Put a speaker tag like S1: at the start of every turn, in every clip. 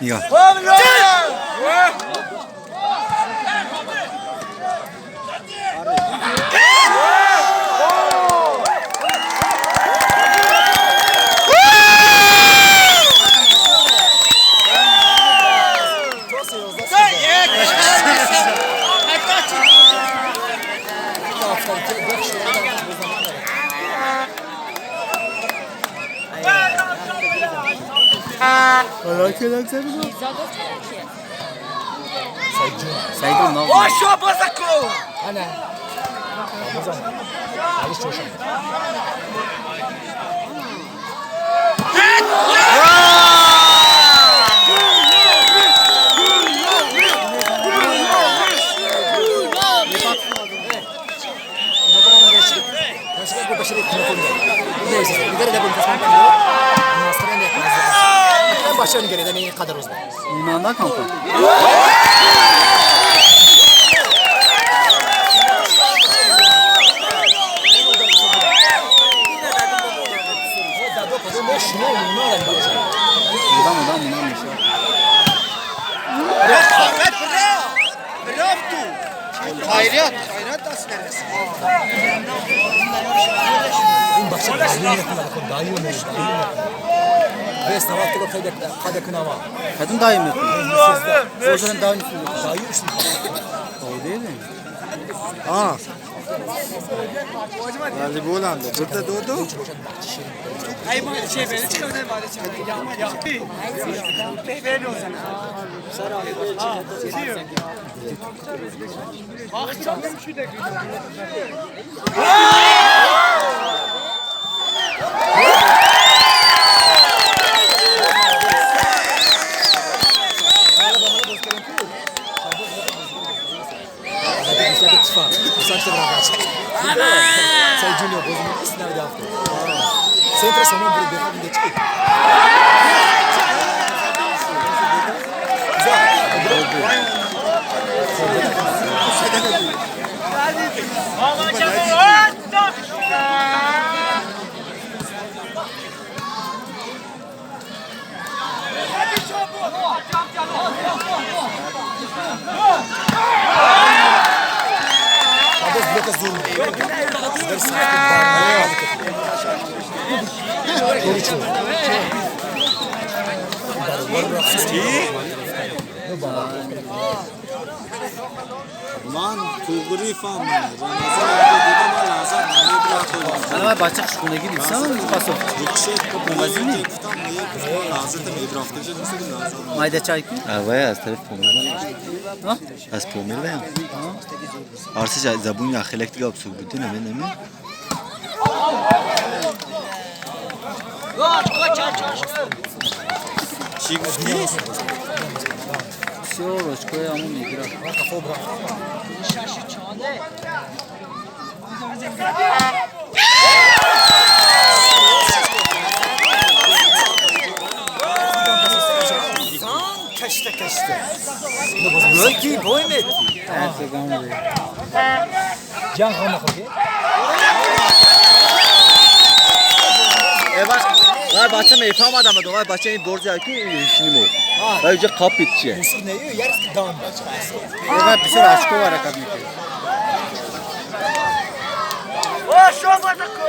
S1: Нигоҳ.
S2: من توغری فهمم رمضان دیدم لحظه
S1: انا من بچه خونگی دیدم پاسو
S2: موزی
S1: مایده چای کو
S3: اوه از طرف پومیر از پومیر بیم آرسه زبون یا خیلی دیگه ابسوک بودی نمی نمی
S2: چی گفتی؟
S1: بسیار رشکای همون میگیره.
S2: کشته کشته کی بویمت
S4: جان خانه خوبی
S3: وای بچه میفهمدم دو وای بچه این برج کی شنیمو وای اینجا قاپیت چیه
S4: موسیقی نه یارس که دان بچه
S1: وای بسیار اشکو حرکت میکنه.
S5: وا شو بازکو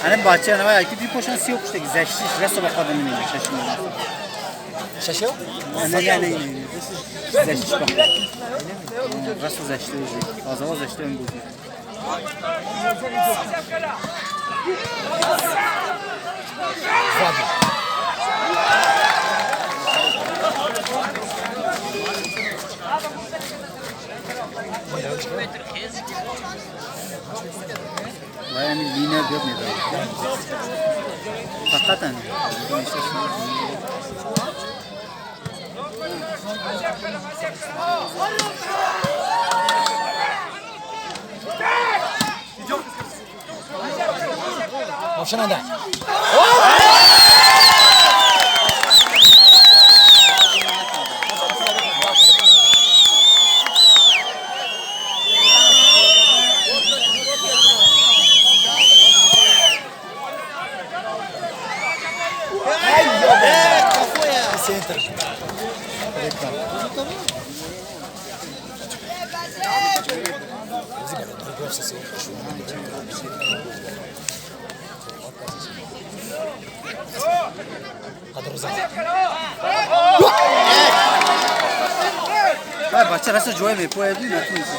S1: انا بچه انا وای کی پوشن سی پشت گذشتیش رسو بخواد نمیده شش میلیون
S4: ششو
S1: نه نه نه نه زشتیش بخواد رسو زشته وجی آزاد زشته این بود. وای همین لینه بیاد میبرد فقط همین.
S4: Равшананда.
S1: Бача раса ҷой мепояд, натунест.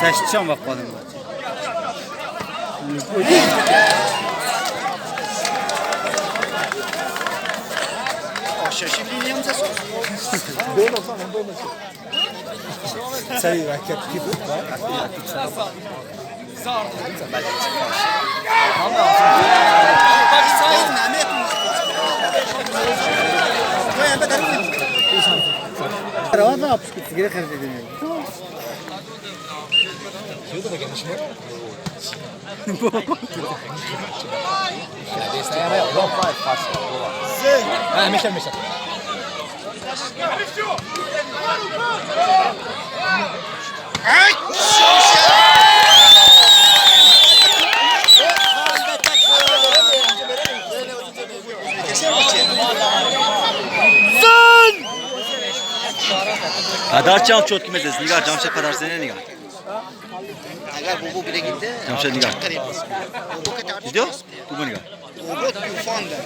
S1: Зашчам вақт бача.
S4: Сари ракет ки буд? Миша.
S3: Падар чам чотки мезес, нигар Ҷамшед падарсене нигар.
S5: Агар бобо бирегинде
S3: Ҷамшед нигар. Видео? Бобо нигар.
S5: Бобо туфанда.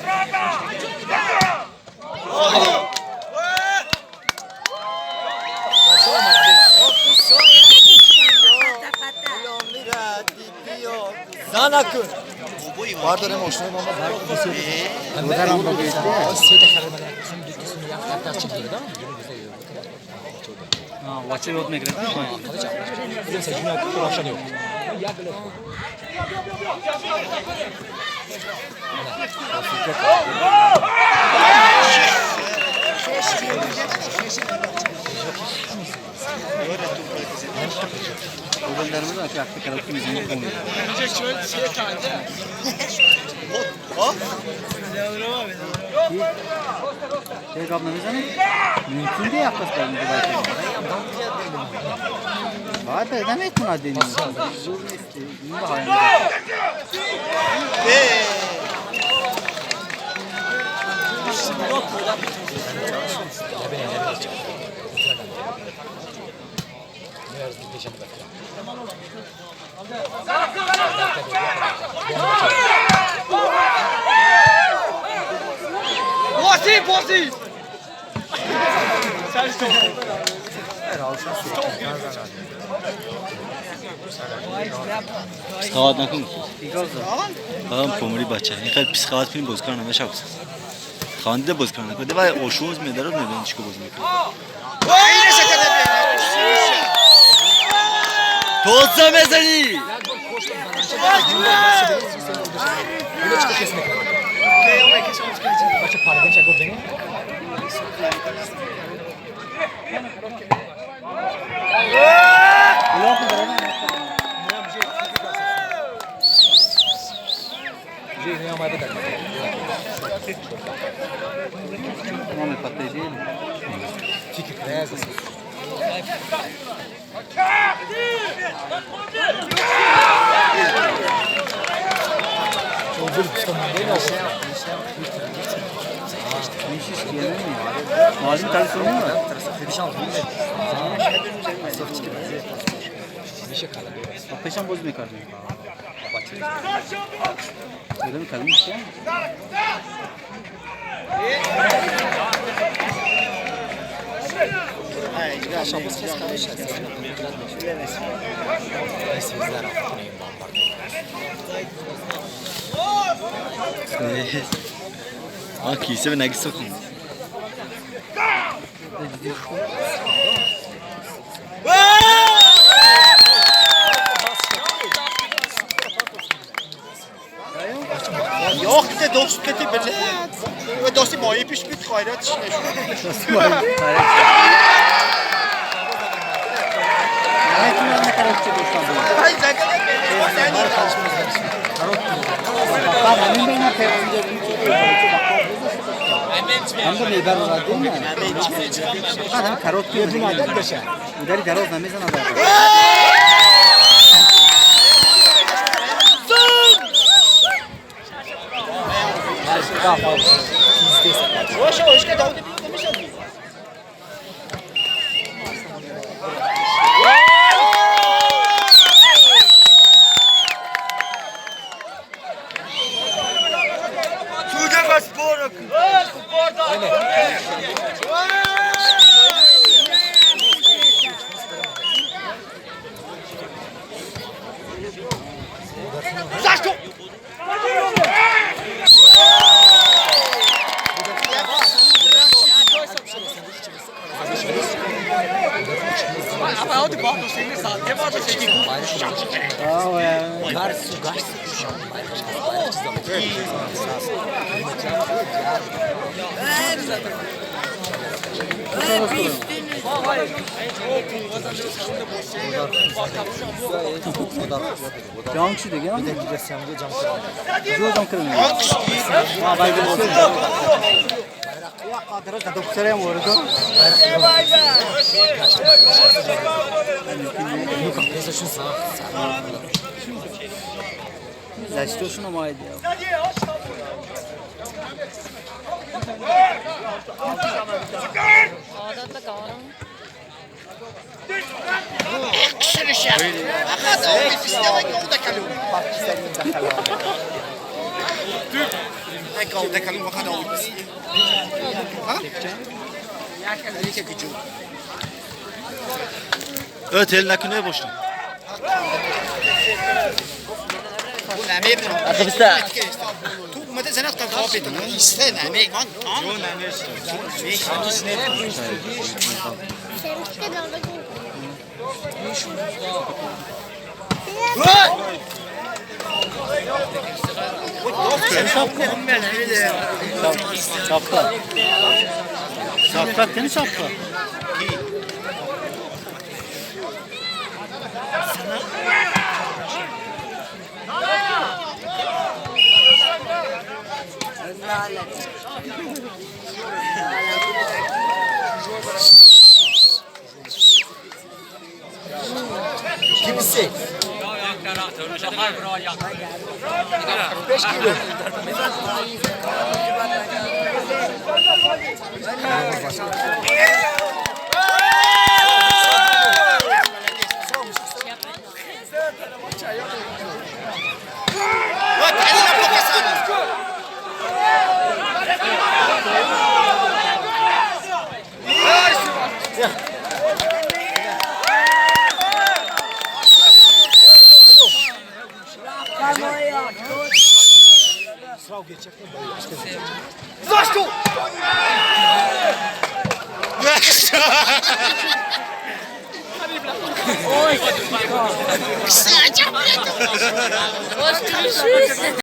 S4: Занакун.
S2: Бардорем ошнои ман.
S1: Вача ёд мегирад.
S3: Писхават накун. Ам помри бача. Ин хел писхават кунӣ боз кар намешавад. Хандида боз кар накун. Давай ошуз медарад мебинӣ чӣ боз мекунӣ. Тоза мезанӣ.
S1: Пешам боз мекардем. Одами калон шуда.
S3: А кисе нагисо кун.
S2: ماهی پیش بیت خیراتش نشد.
S3: تل نکنه باشم.
S1: Şapka. Şapka değil mi şapka?
S4: Kimisi? 5 kilo.